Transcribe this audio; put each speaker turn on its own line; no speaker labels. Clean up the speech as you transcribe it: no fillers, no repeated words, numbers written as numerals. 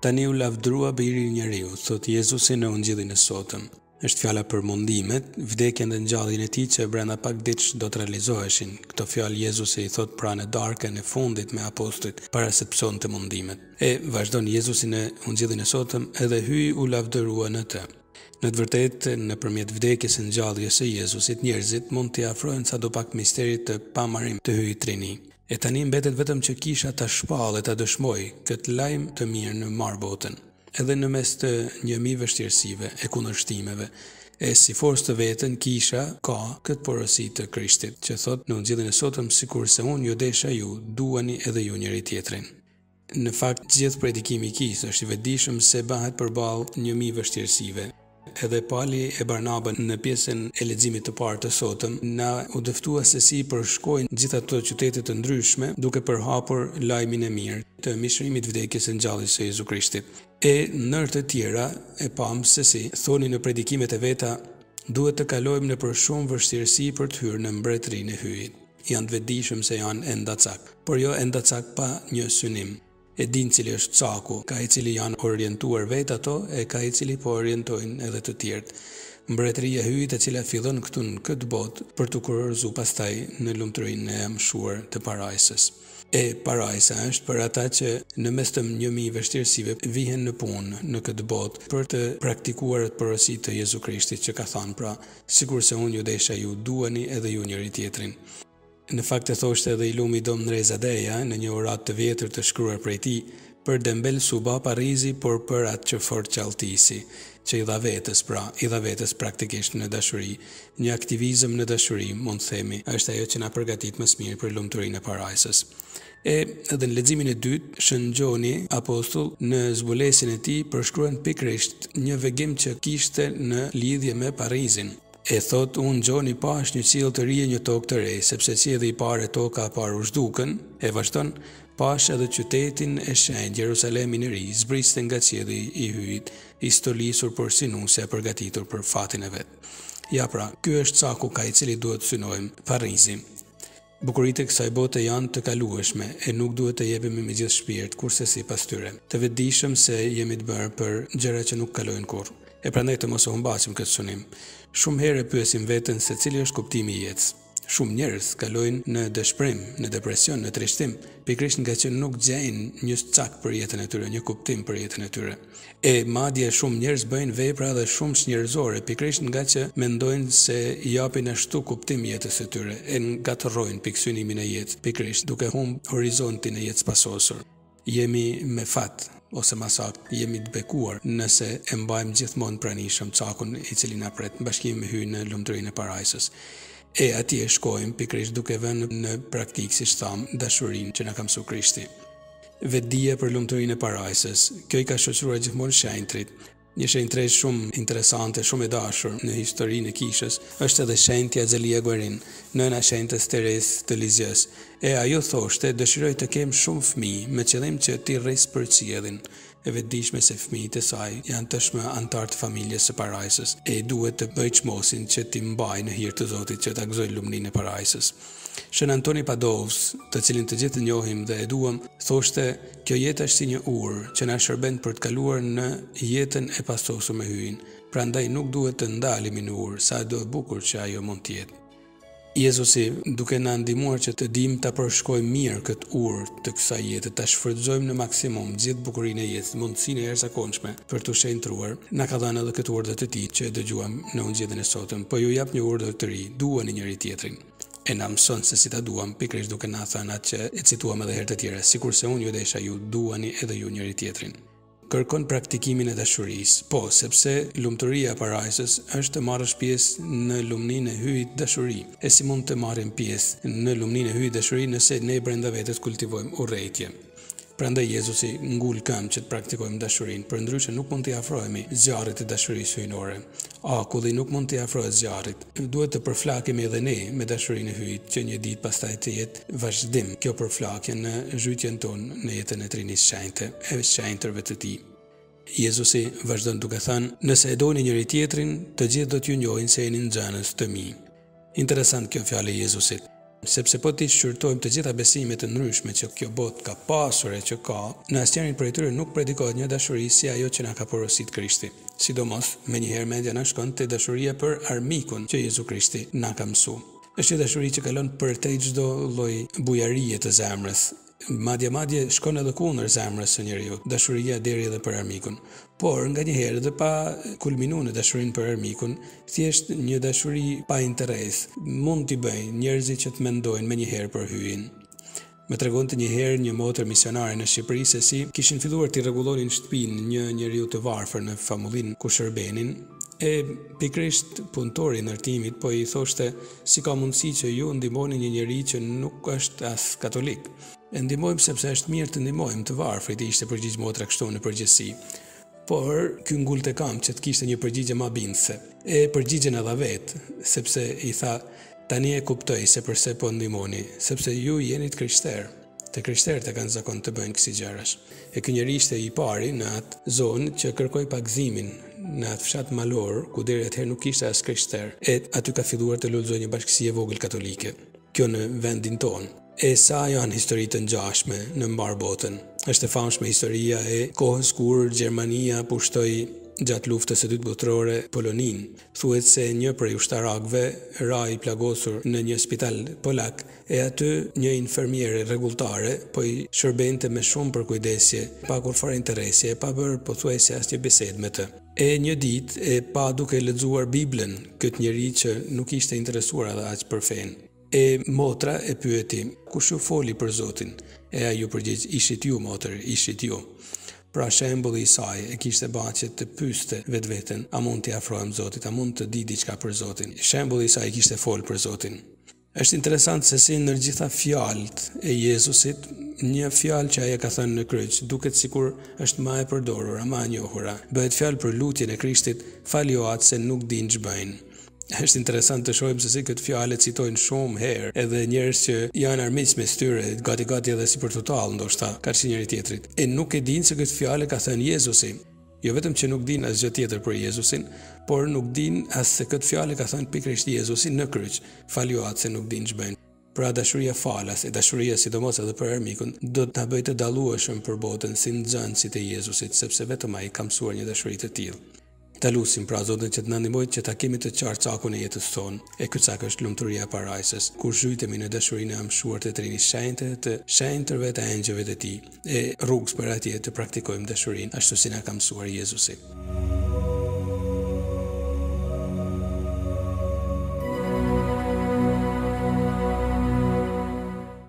Tani u lavdërua Biri i njeriut, thotë Jezusi në Ungjillin e sotëm. Është fjala për mundimet, vdekjen dhe ngjalljen e tij që brenda pak ditësh do të realizoheshin. Këto fjalë Jezusi i thotë pra në darkën e fundit me apostujt, para se të pësonte mundimet. E, vazhdon Jezusi në Ungjillin e sotëm, edhe Hyji u lavdërua në të. Në të vërtetë, nëpërmjet vdekjes e ngjalljes së Jezusit, njerëzit mund t'i afrohen sadopak misterit të pamarim të Hyjit Trini. E tani mbetet vetëm që Kisha ta shpallë e ta dëshmojë këtë lajm të mirë në mbarë botën, edhe në mes të njëmijë vështirësive e kundërshtimeve. E si forcë të vetën Kisha ka këtë porosi të Krishtit, që thotë në Ungjillin e sotëm sikurse unë ju desha ju, duani edhe ju njëri-tjetrin. Në fakt, gjithë predikimi i Kishës është i vetëdijshëm se bëhet përballë njëmijë vështirësive. Edhe Pali e Barnaba në pjesën e leximit të parë të sotëm na u dëftua se si i përshkojnë gjithë ato qytete të ndryshme duke përhapur lajmin e mirë të mishërimit vdekjes e ngjalljes së Jezu Krishtit. E ndër të tjera e pamë se si thonin në predikimet e veta duhet të kalojmë nëpër shumë vështirësi për të hyrë në mbretërinë e Hyjit. Janë të vetëdijshëm se janë endacak, por jo endacak pa një synim. E dinë cili është caku, ka i cili janë orientuar vetë ato e ka i cili po orientojnë edhe të tjerët. Mbretëria e Hyjit e cila fillon këtu në këtë botë për t'u kurorëzu pastaj në lumturinë e amshuar të parajsës. E parajsa është për ata që në mes të njëmijë vështirësive vihen në punë në këtë botë për të praktikuar atë porosi të Jezu Krishtit që ka thanë pra Sikurse unë ju desha ju, duani edhe ju njëri-tjetrin. Në fakt e thoshte edhe i lumi Dom Ndre Zadeja në një uratë të vjetër të shkruar prej tij, Për dembel s'u ba parrizi, por për atë që fort çalltisi, që i dha vetes, pra, i dha vetes praktikisht në dashuri. Një aktivizëm në dashuri, mund të themi, është ajo që na përgatit më së miri për lumturinë e parajsës. E, edhe në leximin e dytë, Shën Gjoni, apostull, në zbulesën e tij përshkruan pikërisht një vegim që kishte në lidhje me parrizin. E thotë, Unë, Gjoni, pashë një qiell të ri e një tokë të re, sepse qielli i parë e toka e parë u zhdukën, e vazhdon, Pashë edhe qytetin e shenjtë, Jerusalemin e ri, zbriste nga qielli i Hyjit, i stolisur porsi nusja e përgatitur për fatin e vet. Ja pra, ky është caku ka i cili duhet të synojmë, parrizi. Bukuritë e kësaj bote janë të kalueshme e nuk duhet të jepemi me gjithë shpirt kurrsesi pas tyre, të vetëdijshëm se jemi të bërë për gjëra që nuk kalojnë kurrë. E prandaj të mos e humbasim këtë synim. Shumë herë e pyesim veten se cili është kuptimi i jetës. Shumë njerëz kalojnë në dëshpërim, në depresion, në trishtim, pikërisht ngaqë nuk gjejnë një cak për jetën e tyre, një kuptim për jetën e tyre. E madje shumë njerëz bëjnë vepra edhe shumë çnjerëzore, pikërisht ngaqë mendojnë se i japin ashtu kuptim jetës së tyre, e ngatërrojnë pikësynimin e jetës, pikërisht duke humb horizontin e jetës së pasosur. Jemi me fat, ose ma saktë, jemi të bekuar, nëse e mbajmë gjithmonë pranishëm cakun i cili na pret në bashkim me Hyjin në lumturinë e parajsës. E atje shkojmë pikërisht duke vënë në praktikë, siç thamë, dashurinë që na ka mësuar Krishti. Vetëdija për lumturinë e parajsës. Kjo i ka shoqëruar gjithmonë shenjtërit. Një shenjtëreshë shumë interesante, shumë e dashur në historinë e kishës, është edhe shenjtja Zelia Guerin, nëna e shenjtës Terezë të Lizjës. E ajo thoshte, dëshiroj të kem shumë fëmijë, me qëllim që t'i rris për qiellin. E vetëdijshme se fëmijët e saj janë tashmë anëtarë të familjes së parajsës, e i duhet të bëjë çmosin që t'i mbajë në hir të Zotit që ta gëzojë lumninë e parajsës. Shën Antoni Padovës, të cilin të gjithë e njohim dhe e duam, thoshte, Kjo jetë është si një urë, që na shërben për të kaluar në jetën e pasosur me Hyjin, prandaj nuk duhet të ndalemi në urë, sado e bukur që ajo mund të jetë. Jezusi, duke na ndihmuar që të dimë ta përshkojmë mirë këtë urë të kësaj jete, ta shfrytëzojmë në maksimum gjithë bukurinë e jetës, mundësinë e jashtëzakonshme për t'u shenjtëruar, na ka dhënë edhe këtë urdhër të tij që e dëgjuam në Ungjillin e sotëm, Po ju jap një urdhër të ri, duani njëri-tjetrin. E na mëson se si ta duam, pikërisht duke na thënë atë që e cituam edhe herë të tjera, sikurse unë ju desha ju, duani edhe ju njëri-tjetrin. Kërkon praktikimin e dashurisë. Po, sepse lumturia e parajsës është të marrësh pjesë në lumninë e Hyjit dashuri. E si mund të marrim pjesë në lumninë e Hyjit dashuri nëse ne brenda vetes kultivojmë urrejtje? Prandaj Jezusi ngul këmbë që të praktikojmë dashurinë, përndryshe nuk mund t'i afrohemi zjarrit të dashurisë hyjnore. Akulli nuk mund t'i afrohet zjarrit. Duhet të përflakemi edhe ne me dashurinë e Hyjit, që një ditë pastaj të jetë vazhdim kjo përflakje në zhytjen tonë në jetën e Trinisë Shenjte, e shenjtërve të Tij. Jezusi vazhdon duke thënë, Nëse e doni njëri-tjetrin, të gjithë do t'ju njohin se jeni nxënës të mi. Interesant kjo fjalë e Jezusit. Sepse po t'i shqyrtojmë të gjitha besimet e ndryshme që kjo botë ka pasur e që ka, në asnjërin prej tyre nuk predikohet një dashuri si ajo që na ka porositë Krishti. Sidomos, menjëherë mendja na shkon te dashuria për armikun që Jezu Krishti na ka mësu. Është një dashuri që kalon përtej çdo lloj bujarie të zemrës, Madje madje shkon edhe kundër zemrës së njeriut, dashuria deri edhe për armikun. Por, nganjëherë edhe pa kulminu në dashurinë për armikun, thjesht një dashuri pa interes, mund t'i bëjë njerëzit që të mendojnë menjëherë për Hyjin. Më tregonte një herë një motër misionare në Shqipëri se si kishin filluar t'i rregullonin shtëpinë një njeriu të varfër në famullinë ku shërbenin, e pikërisht punëtori i ndërtimit po i thoshte Si ka mundësi që ju ndihmoni një njeri që nuk është as katolik? E ndihmojmë sepse është mirë të ndihmojmë të varfrit, i ishte përgjigj motra kështu në përgjithësi. Por, ky ngulte këmbë që të kishte një përgjigje ma bindëse. E përgjigjen e dha vetë, sepse i tha, tani e kuptoj se përse po ndihmoni, sepse ju jeni të krishterë. Të krishterët e kanë zakon të bëjnë kësi gjërash. E ky njeri ishte i pari në atë zonë që kërkoi pagëzimin në atë fshat malor ku deri atëherë nuk kishte as krishterë. E aty ka filluar të lulëzojë një bashkësi e vogël katolike. Kjo në vendin tonë. E sa janë histori të ngjashme në mbarë botën. Është e famshme historia e kohës kur Gjermania pushtoi gjatë Luftës së Dytë Botërore Poloninë. Thuhet se një prej ushtarakëve ra i plagosur në një spital polak e aty një infermiere rregulltare po i shërbente me shumë përkujdesje, pa kurrfarë interesi e pa bërë pothuajse asnjë bisedë me të. E një ditë e pa duke lexuar Biblën këtë njeri që nuk ishte interesuar edhe aq për fenë. E motra e pyeti, Kush ju foli për Zotin? E ai iu përgjigj, Ishit ju, motër, ishit ju. Pra shembulli i saj e kishte ba që të pyeste vetveten, a mund t'i afrohem Zotit, a mund të di diçka për Zotin? Shembulli i saj i kishte folë për Zotin. Është interesant se si ndër gjitha fjalët e Jezusit, një fjalë që ai e ka thënë në kryq, duket sikur është ma e përdorura, ma e njohura. Bëhet fjalë për lutjen e Krishtit, Fali o Atë se nuk dinë ç'bëjnë. Është interesant të shohim se si këtë fjalë e citojnë shumë herë edhe njerëz që janë armiq mes tyre, gati gati edhe si për t'u tallë ndoshta, karshi njëri tjetrit. E nuk e dinë se këtë fjalë e ka thënë Jezusi. Jo vetëm që nuk dinë asgjë tjetër për Jezusin, por nuk dinë as se këtë fjalë e ka thënë pikërisht Jezusi në kryq. Fali o Atë se nuk dinë ç'bëjnë. Pra dashuria falas, e dashuria sidomos edhe për armikun, do të na bëjë të dallueshëm për botën si nxënësit e Jezusit, sepse vetëm ai ka mësuar një dashuri të tillë. Ta lusim pra Zotin që të na ndihmojë që ta kemi të qartë cakun e jetës sonë, e ky cak është lumturia e parajsës, ku zhytemi në dashurinë e amshuar të Trinisë Shenjte, të shenjtërve të engjëjve të Tij, e rrugës për atje të praktikojmë dashurinë ashtu si na ka mësuar Jezusi.